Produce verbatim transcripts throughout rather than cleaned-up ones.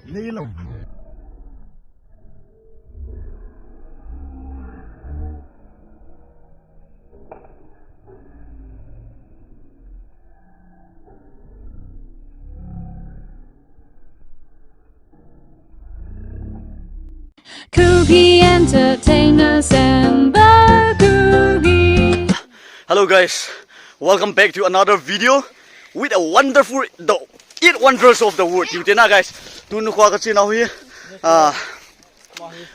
Nei lo. Kuki Entertainers and Bakuki. Hello guys, welcome back to another video with a wonderful, the eight wonders of the world. Tiu te na guys, tuni kho ka chin a hi, ah,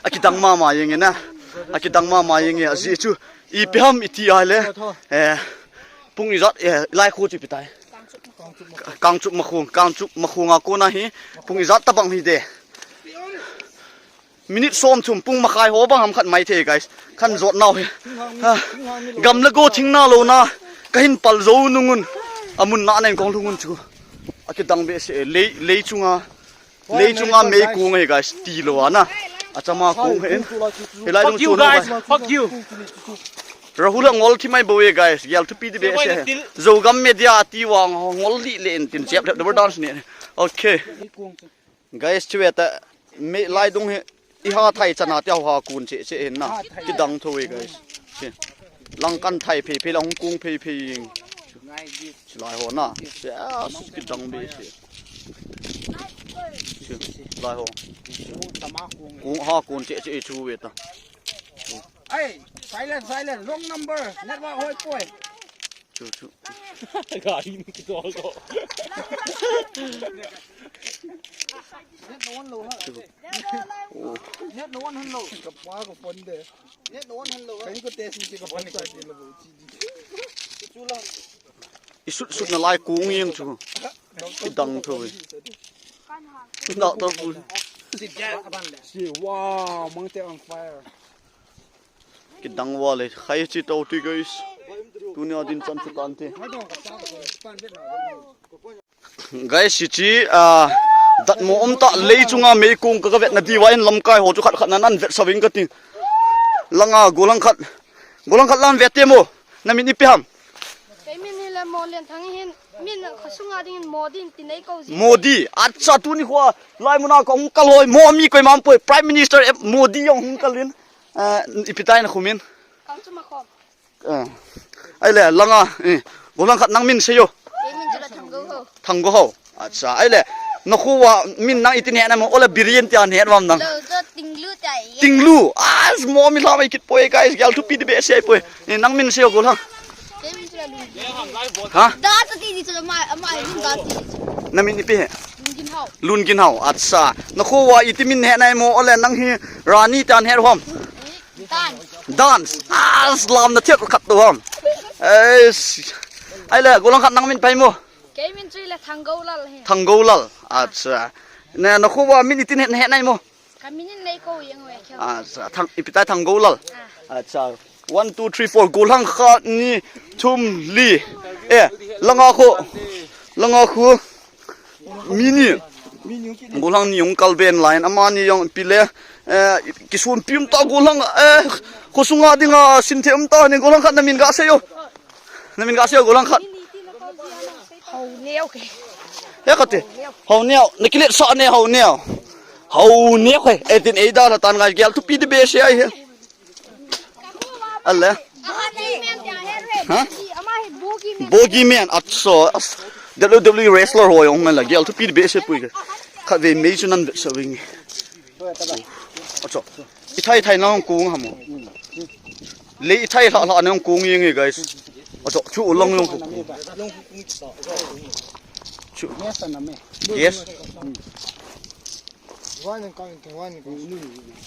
akidang mama jeng e na, akidang mama jeng e, ajeh chu ipi ham iti a le, eh, pung ijat, eh, lai kho chu ipi tai. Kangchup Makhong, Kangchup Makhong a kona hi, pung ijat tabang hi de. Minute som thum pung makhai ho bang ham khat mai thei guys. Khan jot nau hi. Ha. Gam le go thing na lo na. Ka hin pal jou nung un. Amun na nen kong lhung un chu. Akidang behseh lei, lei chunga. Lei chunga meikong e guys. Ti lo a na. Achama kong hen. Hilai dung chu na. Fuck you guys. Fuck you. Rahul a ngol thi mai bou e guys. Gel thupi di behseh. Zogam media ti vang ngol li le in tin chep double dance ni. Okay. Guys, chu ve ta, mi lai dung hi, i ha thai chana te ho ha kun che che hin na. Kidang tho e guys. Che. Lang kan thai phei phei la hung kung phei phei jing. Che lai ho na. Che, ah, sus kidang behseh. Che, lai ho. Kung ha kun che che chu ve ta. Hey, silent, silent, wrong number. Network hoi poi. Chu, chu. Gari ni kito ko. Net no one lo ha. Oh. Net no one han lo. Ka pa ko phone de. Net no one han lo. Ka ko test ni ka phone sa de lo. Chu la. I sut sut na lai kung jeng chu. Kidang tho e. Kidang tho e. Si, wow, mountain on fire. Kidang vale, khai chi tau ti guys. Tuni a din chan chu tan te. Guys, hichi, ah, datmo um ta lei chunga meikong ka, ka vetna diu va in lamkai ho chu khat khat nan an vetsah ving ka ti. Langa gollhang khat, gollhang khat lang vet te mo. Na min ipi ham? Kei min hi le Mo Lian Thang hin, min khosunga dingin Modi in ti nei ko ji. Modi, acha tuni kho, lai muna ko hung kal hoi, mo mi koima um poi, Prime Minister, eh, Modi jong hung kal in. Eh, ipi tai na khu min? Kangchup Makhong. Eh. Ahile, langa, eh, gollhang khat nang min seiyo. Kei min chu la Thanggou Hao. Thanggou Hao. Acha, ahile, na kho va min nang iti hetna mo, ole Biren tia het vam nang. Lo, jo Tinglu tia e. Tinglu. Ah, mo mi lha mai kit poi, guys, gel thupi di behseh poi. Eh, nang min seiyo gollhang. Kei min chu la Lun. Ha? Da ta ti di chu la ma, ma min da ti. Na min ipi he? Lun Gin Hao. Lun Gin Hao. Acha. Na kho va iti min hetna mo, ole nang hi Rani tia het ham. Dance. Dance. Ah, lam na thiat khat to ham. Eish. Ahile, gollhang khat nang min pai mo. Kei min chu le Thanggou Lal hi. Thanggou Lal. Acha. Na, na kho va min iti het, het nai mo. Ka min in nei ko jeng ve khe. Acha, Thang, ipi tai Thanggou Lal. Ah. Acha. One, two, three, four. Gollhang khat, ni, thum, li. Eh, langa kho. Langa kho. Mi ni. Gollhang ni jong kal ben lai in, amani jong pi le, eh, kisun pi um ta gollhang, eh, khosunga dinga sin the um ta ni gollhang khat na min ga seiyo. Na min ga seiyo gollhang khat. Haoneo ke. He kati. Haoneo. Na kilet sa ne Haoneo. Haoneo ke. Eh, tin ei da la tan ga gel thupi di behseh ahi he. Ale. Ha? Bogeyman, acha. W W E wrestler ho jong la gel thupi behseh poi ke. Khatvei mei chu nan vetsah ving. Acha. I thai thai nang kong ham. Le i thai lha lha nang kong jeng e guys. Acha, chu u lang jong kong. Chu. Yes.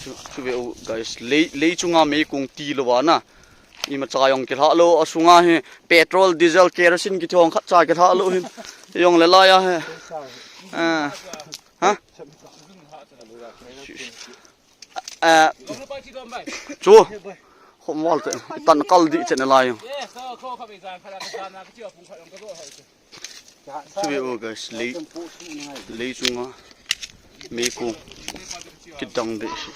Chu, chu ve u, guys, lei, lei chunga meikong ti lou va na. Imacha jong kilha lou, asunga hi petrol, diesel, kerosene kiti hong khatcha kilha lou hin. Jong le lai a hi. Ah. Ha? Ah. Chu. Khom val te. Tan kal di chen lai jong. Chu ve u guys, lei, lei chunga meikong kidang behseh.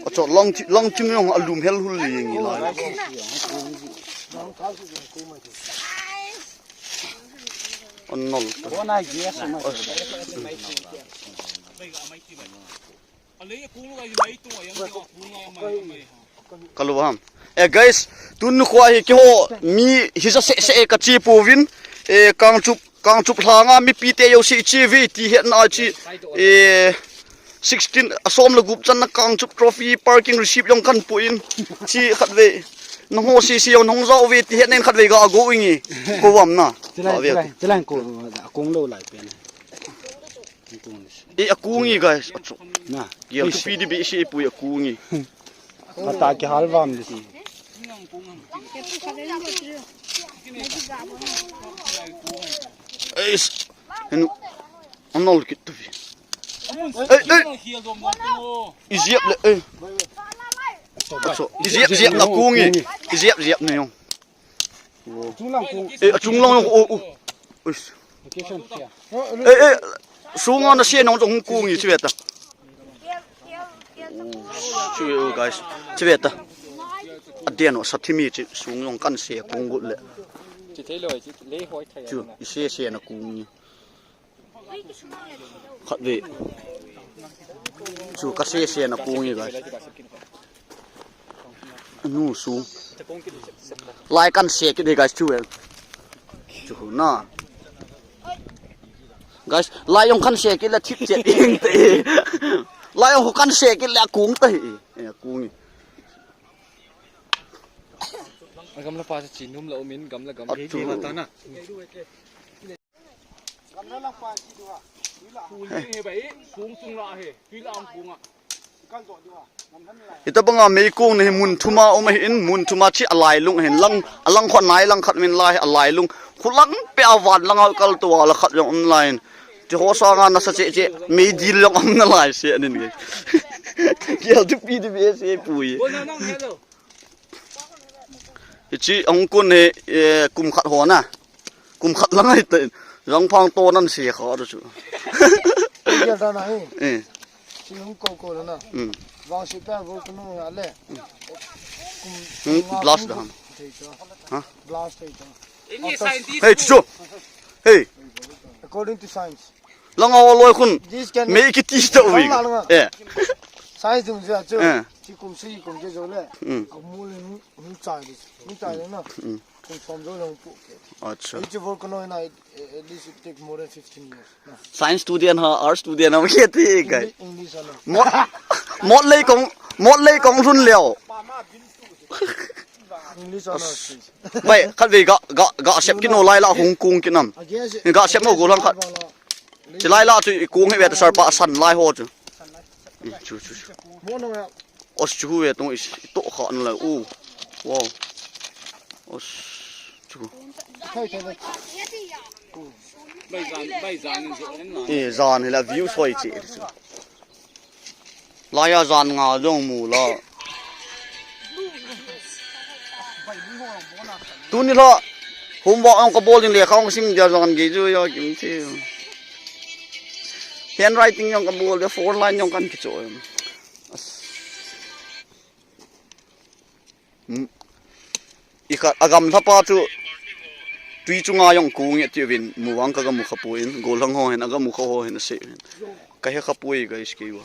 Acha lang chi, lang chim jong alum hel hul le jeng lai. Nol. Kalu ham. Eh, guys, tun khoa hi kiho mi hisa se se ka chi pu vin. Eh, Kangchup, Kangchup langa mipi te yo si chi vi ti het na chi. Eh, sixteen, asom le gup channa Kangchup trophy parking receipt jong kan pu in. Chi khat ve. Nang ho si si jong nang jao ve ti het nen khat ve ga go ingi. Ko vam na. Tilai, tilai, tilai ko, kong lo lai pen. E, akung e, guys. Achu. Na. Yel tu pi di bi si pui akung e. Mata kihal vam di si. Eis. Henu. Anol kit tu vi. Ei, ei. Iziap le, ei. Achu. Iziap, ziap na kung e. Iziap, ziap na yong. Achung lang kung. Eh, achung lang yung, oh, oh. Uish. Location here. Eh, eh, sunga na siya nung hung kung yi, chibeta. Chibeta, guys. Chibeta. Adian o, sathimi chi, sung yung kan siya kung gut le. Chi thei lo, chi lei hoi thei. Chu, na. Siya siya na kung yi. Khat ve. Chu ka se se na kung e, guys. Nu su. Lai kan se kit e, guys, chu vel. Chu na. Guys, lai jong kan se kit le thip chet ing te. Lai jong kan se kit le kung te. E, kung e. Agam la pa sa chinum la umin, gam la gam. Atu. He, he, la ta na. Hitabanga meikong na hi mun thuma um ahin, mun thuma chi alailung ahin, lang, alang kho nai lang khat min lai alailung. Khulang pe avan lang a kal to ala khat jong um lai in. Chi ho sanga nasa che che, meidil jong um nalai se anin ge. Kial tu pi di be se pui. Hichi ahung kun hi, eh, kum khat ho na. Kum khat lang ahi ta in. Jangphang to nan se kha ru chu. Kial ta na hi. Eh. Chi hung ko ko na. Hmm. Vang si pa vo ko no ya le. Hmm, blast da ham. Thei to. Ha? Blast thei to. Hey, chu. Hey. According to science. Langa o loi khun. This can mei kiti ta ui. Langa, langa. Eh. Science dung ja chu. Eh. Chi kum si kum je jo le. Mm. A mu le hu chai dis. Hu chai na. Mm. Kum som jo le pu ke. Acha. Each volcano in a, at least it take more than fifteen years. No. Science student ha, art student ha, ye ti kai. English, English ano. Mot, mot lei kong, mot lei kong lhun leo. English ano. Bai, khat ve ga, ga, ga sep kino lai la hung kung kinam. Ga sep mo go lang khat. Chi lai la chu i kung hi ve ta sar pa san lai ho chu. Chu, chu, chu. Os chu hu ve tung i to kha na la u. Wow. Os chu. Bai zan, bai zan in zo en la. E zan hi la view soi chi chu. Laiya jan nga jong mu la. Tuni la homework ong ka bol ding le kha ong sim dia jan ge ju ya kim ti. Handwriting ong ka bol dia four line ong kan ki cho. I kha, agam lhapa chu tui chunga jong kung e ti uvin mu vang ka ga mu kha poi in, gollhang ho hin, aga mu kha ho hin ase hin. Ka he kha poi guys kei va.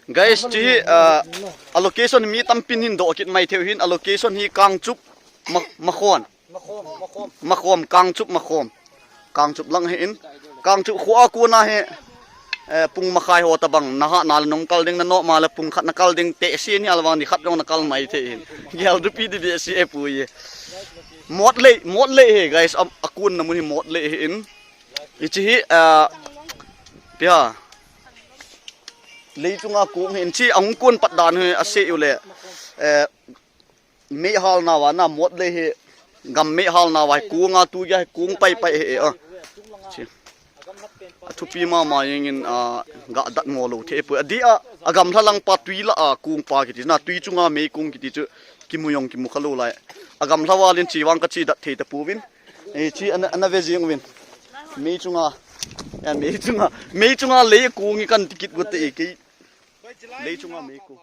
Guys, chi hi, ah, a location mi tampin hin doh kit mai theu hin, a location hi Kangchup ma, Makhon. Makhom, Makhom. Makhom, Kangchup Makhom. Kangchup lang hi in. Kangchup khua kuna hi, eh, pung makhai ho tabang, na ha na le nung kal ding na no ma le pung khat na kal ding te si ni alwang ni khat jong na kal mai the in. Gel du pi di be si e pu ye. Mot lei, mot lei he guys, am, akun na mun hi mot lei he in. Ichi hi, eh, pia. Lei chunga kung hi in chi ahung kun pat dan hi ase u le. Eh, Mei hal na va na mot lei hi, gam mei hal na va hi kung a tu ya hi kung pai pai he a. Chi. A thupi mama jeng in, a, ga dat mo lo the pu. A di a, a gamla lang pa tui la a kung pa kiti na tui chunga mei kung kiti chu kimu jong kimu kha lo lai. A gamla va lin chi vang ka chi dat thei ta pu vin. E chi ana, ana ve jing vin. Mei chunga. Ya mei chunga. Mei chunga lei kung i kan tikit gu te e ki. Lei chunga mei kung.